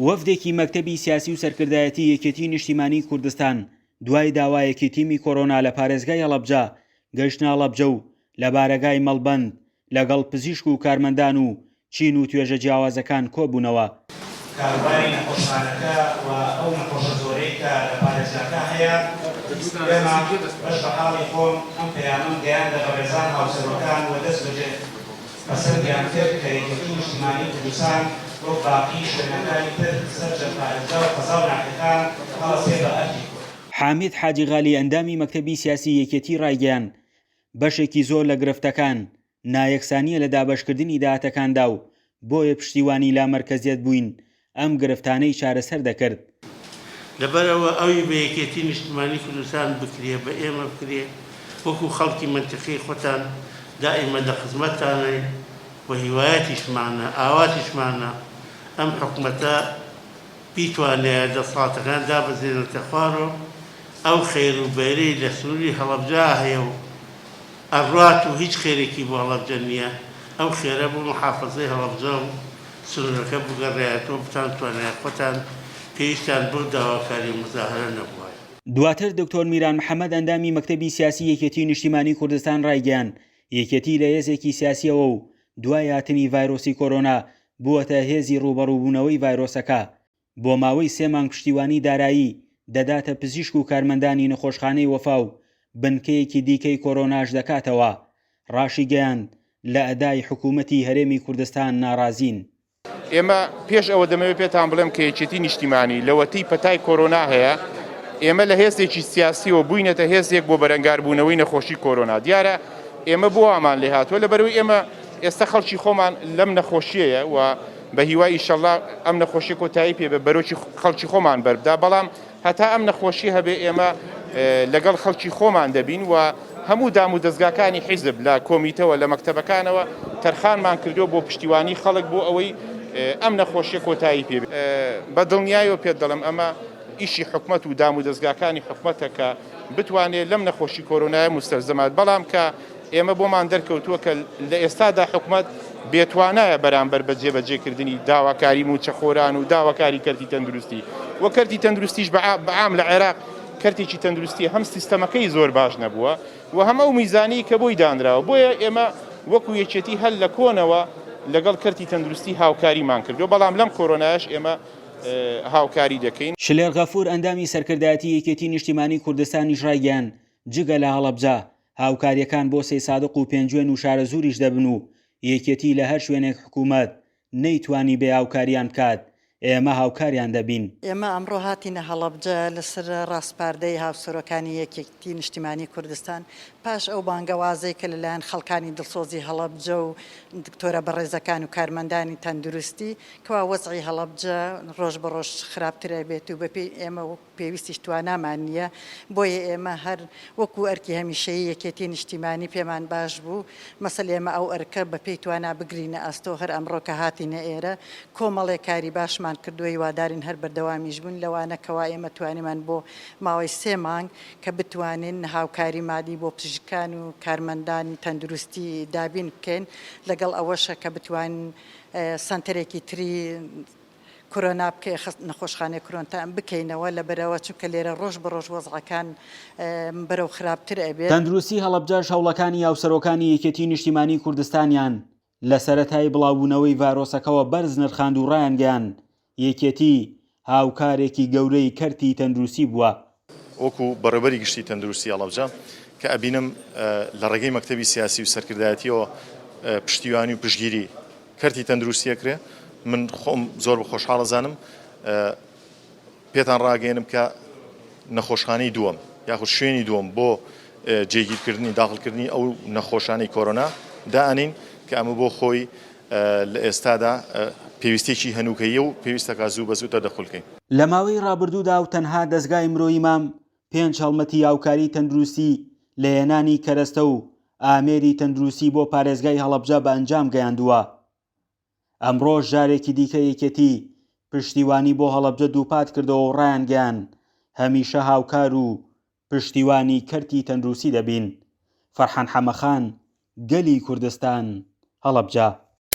وەفدێکی مەکتەبی سیاسی و سەرکردایەتی یەکێتی نیشتیمانی کوردستان دوای داوایەکی تیمی کۆرۆنا لە پارێزگای هەڵەبجە گەیشتنە هەڵەبجە و لە بارەگای مەڵبەند لەگەڵ پزیشک و کارمەندان و چین و توێژە جیاوازەکان کۆبوونەوە. کاروباری نەخۆشخانەکە و ئەو نەخۆشە زۆرەی کە لە پارێزگاکە هەیە، ئێمە بەش بە حاڵی خۆم ئەم پەیامەم گەیاندە بەڕێزان هاوسەرۆکان و دەست بەجێ پەسەندیان کرد کە یەکێتی نیشتیمانی کوردستان وەک باقی شوێنەکانی تر سەرجەم پارێزگا و قەزا و ناحیەکان هەڵەسێ بە ئەرکی خۆی. حامید حاجی غالی ئەندامی مەکتەبی سیاسی یەکێتی ڕایگەیاند، بەشێکی زۆر لە گرفتەکان نایەکسانییە لە دابەشکردنی داهاتەکاندا و بۆیە پشتیوانی لامەرکەزیەت بووین ئەم گرفتانەی چارەسەر دەکرد. لەبەرئەوە ئەوی بە یەکێتی نیشتمانی کوردستان بکرێ بە ئێمە بکرێ وەکو خەڵکی مەنتیقەی خۆتان دائیمە لە خزمەتتانین و هیوایەتیشمانە ئاواتیشمانە ئەم حکومەتە بیتوانایە دەسەڵاتەکان دابەزێنێتە خوارۆ ئەو خێر و بەرەی لە سنوری هەڵەبجە هەیە و ئەڕوات و هیچ خێرێکی بۆ هەڵەبجە نییە، ئەو خێرە بۆ موحافەزەی هەڵەبجە و سنوورەکە بگەڕایەتەوە بتانتوانایە خۆتان پێویستتان بەو داواکاری و موزاهەرە نەبووایە. دواتر دکتۆر میران محەمەد ئەندامی مەکتەبی سیاسی یەکێتی نیشتیمانی کوردستان ڕایگەیاند، یەکێتی لە هێزێکی سیاسیەوە و دوای هاتنی ڤایرۆسی کۆرۆنا بووەتە هێزی ڕووبەڕووبوونەوەی ڤایرۆسەکە، بۆ ماوەی سێ مانگ پشتیوانی دارایی دەداتە پزیشک و کارمەندانی نەخۆشخانەی وەفا و بنکەیەکی دیکەی کۆرۆناش دەکاتەوە، ڕاشیگەیاند، لە ئەدای حکوومەتی هەرێمی کوردستان ناڕازین. ئێمە پێش ئەوە دەمەوێت پێتان بڵێم کە یەکێتی نیشتیمانی لەوەتەی پەتای کۆرۆنا هەیە ئێمە لە هێزێکی سیاسیەوە بووینەتە هێزێک بۆ بەرەنگاربوونەوەی نەخۆشی کۆرۆنا دیارە ئێمە بۆ وامان لێهاتووە لەبەرئەوەی ئێمە ئێستا خەڵکی خۆمان لەم نەخۆشیەیە و بە هیوای ئیشەڵا ئەم نەخۆشی کۆتایی پێ بە بەرۆکی خەڵکی خۆمان بەربدا بەڵام هەتا ئەم نەخۆشی هەبێ ئێمە لەگەڵ خەڵکی خۆمان دەبین و هەموو دام و دەستگاکانی حیزب لە کۆمیتەوە لە مەکتەبەکانەوە تەرخانمان کردووە بۆ پشتیوانی خەڵک بۆ ئەوەی ئەم نەخۆشیە کۆتایی پێ بە دڵنیایەوە پێت دەڵێم ئەمە ئیشی حکومەت و دام و دەستگاکانی حکومەتە کە بتوانێت لەم نەخۆشی کۆرۆنایە مستەلزەمات بەڵام کە ئێمە بۆمان دەرکەوتووە کە لە ئێستادا حکومەت بێتوانایە بەرامبەر بە جێبەجێکردنی داواکاری مووچەخۆران و داواکاری کەرتی تەندروستی و کەرتی تەندروستیش بە عام لە عێراق کەرتێکی تەندروستی هەم سیستەمەکەی زۆر باش نەبووە و هەم ئەو میزانی کە بۆی دانراوە بۆیە ئێمە وەکو یەکێتی هەر لە کۆنەوە لەگەڵ کەرتی تەندروستی هاوکاریمان کردووە بەڵام لەم کۆرۆنایش ئێمە هاوکاری دەکەین. شلێر غەفور ئەندامی سەرکردایەتی یەکێتی نیشتیمانی کوردستانیش ڕایگەیاند، جگە لە هەڵەبجە، هاوکارییەکان بۆ سەیسادق و پێنجوێن و شارەزووریش دەبن و یەکێتی لە هەر شوێنێک حکوومەت نەیتوانی بێ هاوکاریان بکات، ئێمە هاوکاریان دەبین. ئێمە ئەمڕۆ هاتینە هەڵەبجە لەسەر ڕاسپاردەی هاوسەرۆکانی یەکێتی نیشتیمانی کوردستان پاش ئەو بانگەوازەی کە لەلایەن خەڵکانی دڵسۆزی هەڵەبجە و دکتۆرە بەڕێزەکان و کارمەندانی تەندروستی کەوا وەزعی هەڵەبجە ڕۆژ بە ڕۆژ خراپتر ئەبێت و بەپێی ئێمە پێویستیش توانامان نییە، بۆیە ئێمە هەر وەکو ئەرکی هەمیشەیی یەکێتی نیشتیمانی پێمان باش بوو مەسەل ئێمە ئەو ئەرکە بە پێی توانا بگرینە ئەستۆ، هەر ئەمڕۆ کە هاتینە ئێرە کۆمەڵێک کاری باشمان کردووە هیوادارین هەر بەردەوامیش بوون لەوانە کەوا ئێمە توانیمان بۆ ماوەی سێ مانگ کە بتوانین هاوکاری مادی بۆ پزیشکان و کارمەندانی تەندروستی دابین بکەین لەگەڵ ئەوەشە کە بتوانین سەنتەرێکی تری کۆرۆنا بکەی خست نەخۆشخانەی کرۆنتا بکەینەوە لەبەرئەوە چونکە لێرە ڕۆژ بە ڕۆژ وەزعەکان بەرەو خراپتر ئەبێت. تەندروستی هەڵەبجەش هەوڵەکانی هاوسەرۆکانی یەکێتی نیشتیمانی کوردستانیان لە سەرەتای بڵاوبوونەوەی ڤایرۆسەکەوە بەرز نرخاند و ڕایانگەیاند، یەکێتی هاوکارێکی گەورەی کەرتی تەندروستی بووە. وەکو بەڕێوبەری گشتی تەندروستی هەڵەبجە کە ئەبینم لە ڕێگەی مەکتەبی سیاسی و سەرکردایەتیەوە پشتیوانی و پشتگیری کەرتی تەندروستی ئەکرێ من خۆم زۆر بە خۆشحاڵ ئەزانم پێتان ڕاگەیەنم کە نەخۆشخانەی دووەم یاخود شوێنی دووەم بۆ جێگیرکردنی داخلکردنی ئەو نەخۆشانەی کۆرۆنا دائەنین کە ئەمە بۆ خۆی لە ئێستادا پێویستێکی هەنووکەیە و پێویستەکە زوو بە زوو تەدەخول کەین. لە ماوەی ڕابردوودا و تەنها دەزگای مرۆیی مام پێنج هەڵمەتی هاوکاری تەندروستی لە هێنانی کەرەستە و ئامێری تەندروستی بۆ پارێزگای هەڵەبجە بە ئەنجام گەیاندووە. ئەمڕۆش جارێکی دیکە یەکێتی پشتیوانی بۆ هەڵەبجە دووپات کردەوە و ڕایانگەیاند هەمیشە هاوکار و پشتیوانی کەرتی تەندروستی دەبین. فەرحان حەمەخان، گەلی کوردستان، هەڵەبجە.